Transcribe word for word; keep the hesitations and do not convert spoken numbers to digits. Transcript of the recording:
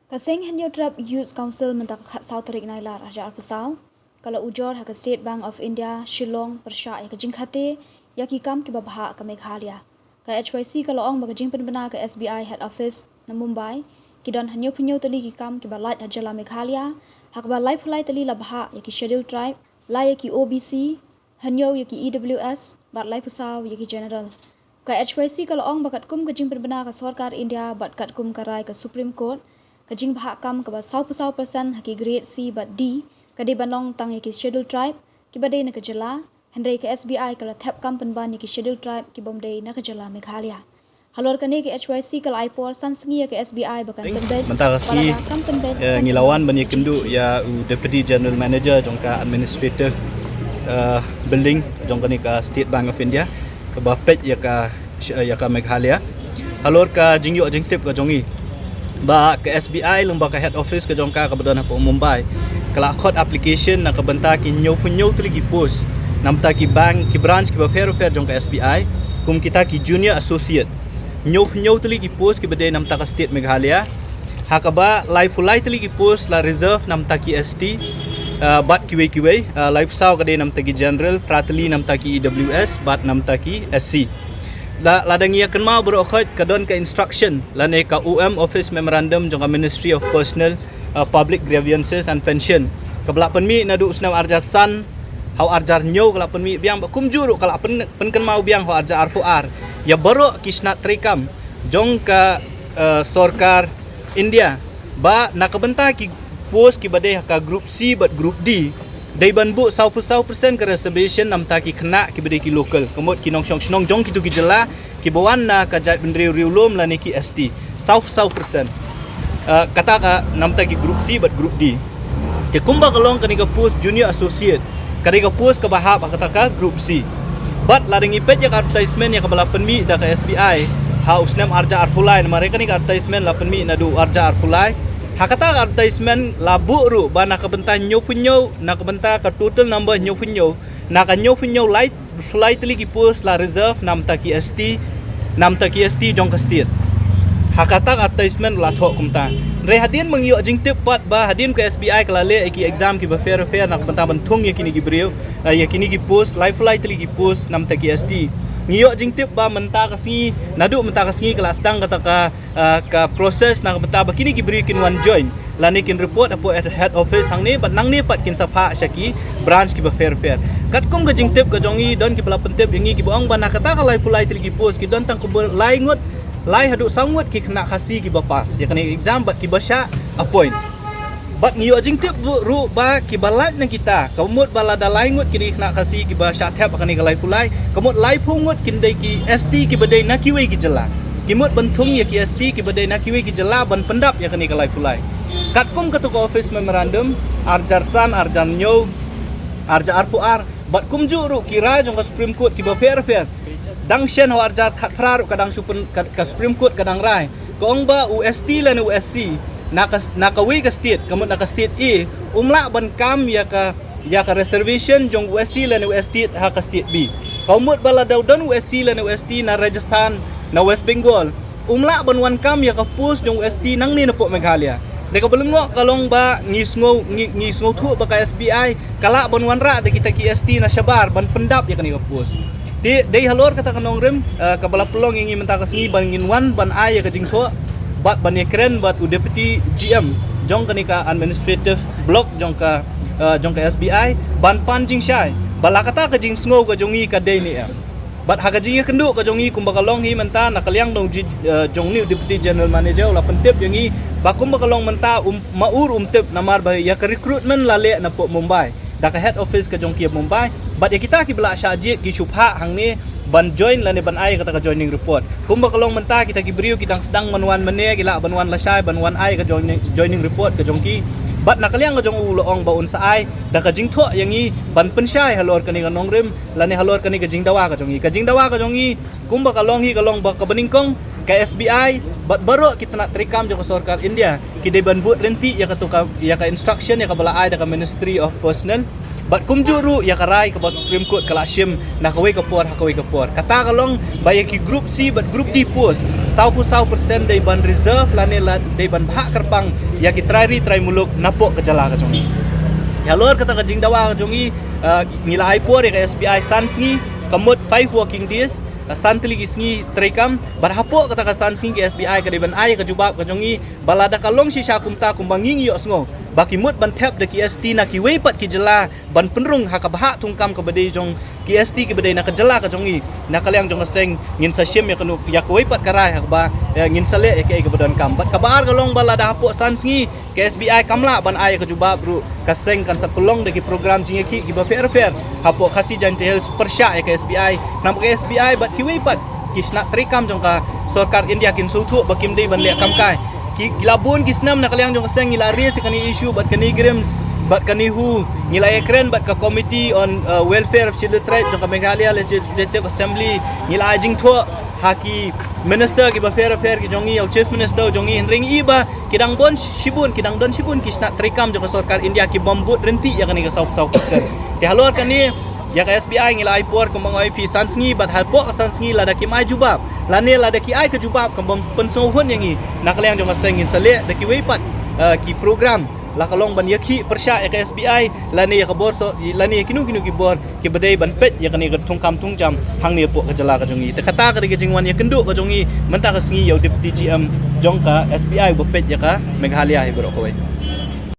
Ka Seng Hynñiewtrep Youth Council mynta ka khatsaw tarik Nailar arhajar arphew saw ka la ujor ha ka State Bank of India, Shillong, pyrshah ïa ka jingkhate ïa ki kam kiba bhah ka Meghalaya. Ka H Y C ka la ong ba ka jingpynbna ka S B I Head Office na Mumbai, ki don hynñiewphew hynñiew tylli ki kam kiba lait ha jylla Meghalaya, ha kaba laiphew lai tylli la bhah ïa ki Scheduled Tribe, lai ïa ki O B C, hynñiew ïa ki E W S, bad laiphew saw ïa ki General. Ka H Y C ka la ong ba katkum ka jingpynbna ka Sorkar India bad katkum ka rai ka Supreme Court, ka jingbhah kam kaba sawphew saw percent ha ki Grade C bad D ka dei ban long tang ïa ki Scheduled Tribe kiba dei na ka jylla, hynrei ka S B I ka la thep kam pynban ïa ki Scheduled Tribe kibym dei na ka jylla Meghalaya. Halor kane ka H Y C ka la ai por san sngi ïa ka S B I ba kan pynbeit. Mynta ka sngi, eh, ngi la wan ban ïakynduh ïa u Deputy General Manager jong ka Administrative, eh, Building jong kane ka State Bank of India, kaba peit ïa ka, ïa ka Meghalaya. Halor ka jingïoh jingtip ka jong ngi ba ka S B I lyngba ka head office ka jong ka kaba don hapoh Mumbai, ka la khot application na ka bynta ki hynñiewphew hynñiew tylli ki post na bynta ki bank, ki branch kiba pher pher jong ka S B I, kum kita ki junior associate. Hynñiewphew hynñiew tylli ki post kiba dei na bynta ka state Meghalaya. Ha kaba laiphew lai tylli ki post la reserve na bynta ki S T, ah, bad kiwei kiwei, ah, laiphew saw ka dei na bynta ki General, phra tylli na bynta ki E W S, bad na bynta ki S C. La, lada ngi ïa kynmaw baroh khoit ka don ka instruction lane ka O M Office Memorandum jong ka Ministry of Personnel, uh, Public Grievances and Pension, kaba la pynmih naduh u snem arhajar san ha u arhajar hynñiew, ka la pynmih biang, bad kumjuh ruh ka la pyn, pynkynmaw biang ha u arhajar arphew ar ïa baroh ki shnat treikam jong ka, uh, Sorkar India, ba na ka bynta ki post kiba dei ha ka Group C bad Group D, dei ban buh sawphew saw percent ka reservation na bynta ki khynnah kiba dei ki local, ka mut ki nongshong shnong jong kito ki jylla kiba wan na ka jaitbynriew riewlum lane ki S T, sawphew saw percent. Eh, kata ka na bynta ki Group C bad Group D. Te kumba ka long kane ka post junior associate, ka dei ka post kaba hap ha kata ka Group C. Bad lada ngi peit ïa ka advertisement ïa kaba la pynmih da ka S B I ha u snem arhajar arphew lai, namar ïa kane ka advertisement la pynmih naduh arhajar arphew lai. Ha kata ka advertisement la buh ruh ba na ka bynta hynñiewphew hynñiew, na ka bynta ka total number hynñiewphew hynñiew, na ka hynñiewphew hynñiew lai, lai tylli ki post la reserve na bynta ki S T, na bynta ki S T jong ka state. Ha kata ka advertisement la thoh kumta. Hynrei hadien ba ngi ïoh jingtip pat ba hadien ka S B I ka la leh ïa ki exam kiba pher pher na ka bynta ban thung ïa kine ki briew, eh, ïa kine ki post, laiphew lai tylli ki post na bynta ki S T, ngi ïoh jingtip ba mynta ka sngi, naduh mynta ka sngi ka la sdang kata ka, ah, ka process na ka bynta ba kine ki briew kin wan join lane kin report hapoh head, head office hangne, bad nangne pat kin sa phah sha ki branch kiba pher pher. Katkum ka jingtip ka jong ngi, don kiba la pyntip ïa ngi kiba ong ba na kata ka laiphew lai tylli ki post ki don tang kumba lai ngut, lai haduh saw ngut ki khynnah Khasi kiba pass ïa kane ka exam bad kiba shah appoint. Bad ngi ïoh jingtip ruh, ruh ba kiba lait na kita, ka mut ba lada lai ngut kine ki khynnah Khasi kiba shah thep ha kane ka laiphew lai, ka mut laiphew ngut kin dei ki S T kiba dei na kiwei ki jylla. Ki mut ban thung ïa ki S T kiba dei na kiwei ki jylla ban pyndap ïa kane ka laiphew lai. Katkum katu ka office memorandum, arhajar san, arhajar hynñiew, arhajar arphew ar, bad kumjuh ruh ki rai jong ka Supreme Court kiba pher pher. Dang shen ha u arhajar khatphra ruh ka dang shu pyn, ka, ka Supreme Court ka dang rai, ka ong ba u S T lane u S C na ka, na kawei ka state, ka mut na ka state A, um lah ban kam ïa ka, ïa ka reservation jong u S C lane u S T ha ka state B. Ka mut ba lada u don u S C lane u S T na Rajasthan, na West Bengal, um lah ban wan kam ïa ka post jong u S T nangne napoh Meghalaya. Te kaba lyngngoh ka long ba ngi sngew, ngi, ngi sngewthuh ba ka S B I ka lah ban wanrah da kita ki S T na shabar ban pyndap ïa kane ka post. Te dei halor kata ka nongrim, eh, kaba la pynlong ïa ngi mynta ka sngi ba ngin wan ban ai ïa ka jingthoh bad ban ïakren bad u Deputy G M jong kane ka administrative block jong ka, eh, jong ka S B I, ban pan jingshai ba la kata ka jingsngew ka jong ngi ka dei ne em. Bad ha ka jingïakynduh ka jong ngi kumba ka long hi mynta, na ka liang dong ji, eh, jong une u Deputy General Manager u la pyntip ïa ngi ba kumba ka long mynta, um, ma u ruh um tip namar ba ïa ka recruitment la leh napoh Mumbai da ka head office ka jong ki Mumbai. Bad ïa kita kiba la shah jied ki shu phah hangne ban join lane ban ai kata ka joining report. Kumba ka long mynta, kita ki briew ki dang sdang ban wan mynne, ki lah ban wan lashai ban wan ai ka joining, joining report ka jong ki. Bad na ka liang ka jong u u la ong ba un sa ai da ka jingthoh ïa ngi ban pynshai halor kane ka nongrim lane halor kane ka jingdawa ka jong ngi. Ka jingdawa ka jong ngi kumba ka long hi ka long ba kaba nyngkong, ka S B I bad baroh ki tnat treikam jong ka sorkar India ki dei ban bud lynti ïa katu ka, ïa ka instruction ïa kaba la ai da ka Ministry of Personnel. Bad kumjuh ruh ïa ka rai kaba Supreme Court ka la shim na kawei ka por ha kawei ka por. Kata ka long ba ïa ki group C bad group D post, saw phew saw percent dei ban reserve lane la dei ban bhah kyrpang ïa ki trai ri trai muluk napoh ka jylla ka jong ngi. Halor kata ka jingdawa ka jong ngi, ah, ngi la ai por ïa ka S B I san sngi, ka mut five working days, ah, san tylli ki sngi treikam, bad hapoh kata ka san sngi ka S B I ka dei ban ai ïa ka jubab ka jong ngi, ba lada ka long shisha kumta kumba ngi ngi ïohsngew ba ki mut ban thep da ki S T na kiwei pat ki jylla ban pynrung ha ka bhah thungkam kaba dei jong ki S T kiba dei na ka jylla ka jong ngi, na ka liang jong ka seng ngin sa shim ïa kano ïa kawei pat ka rai ha kaba, eh, ngin sa leh ïa kaei kaba donkam. Bad kaba ar ka long ba lada hapoh san sngi ka S B I kam lah ban ai ïa ka jubab ruh, ka seng kan sa pynlong da ki program jingïakhih kiba pher pher hapoh Khasi Jaintia Hills pyrshah ïa ka S B I. Namar ka S B I bad kiwei pat ki shnat treikam jong ka sorkar India kin sngewthuh ba kim dei ban leh kam kai. Ki, ki la bun ki snem na ka liang jong ka seng ngi la raise ïa kane issue bad kane GRIHMS bad kane WHO, ngi la ïakren bad ka Committee on, uh, Welfare of Scheduled Tribe jong ka Meghalaya Legislative Assembly, ngi la ai jingthoh ha ki minister kiba pher pher ki jong ngi, ïa u Chief Minister jong ngi, hynrei ngi i ba ki dang bun shibun, ki dang don shibun ki shnat treikam jong ka sorkar India ki bym bud ryntih ïa kane ka saw saw percent. Te halor kane, ïa ka S B I ngi la ai por kumba nga ong ïa phi san sngi, bad hapoh ka san sngi lada kim ai jubab lane lada ki ai ka jubab kaba pynsngewhun ïa ngi, na ka liang jong ka seng ngin sa leh da kiwei pat, eh, ki program, la ka long ban ïakhih pyrshah ïa ka S B I lane ïa ka bor so, lane ïa kino kino ki bor kiba dei ban peit ïa kane ka thungkam thungjam hangne hapoh ka jylla ka jong ngi. Te kata ka dei ka jingwan ïakynduh ka jong ngi mynta ka sngi ïa u Deputy G M jong ka S B I uba peit ïa ka Meghalaya hi baroh kawei.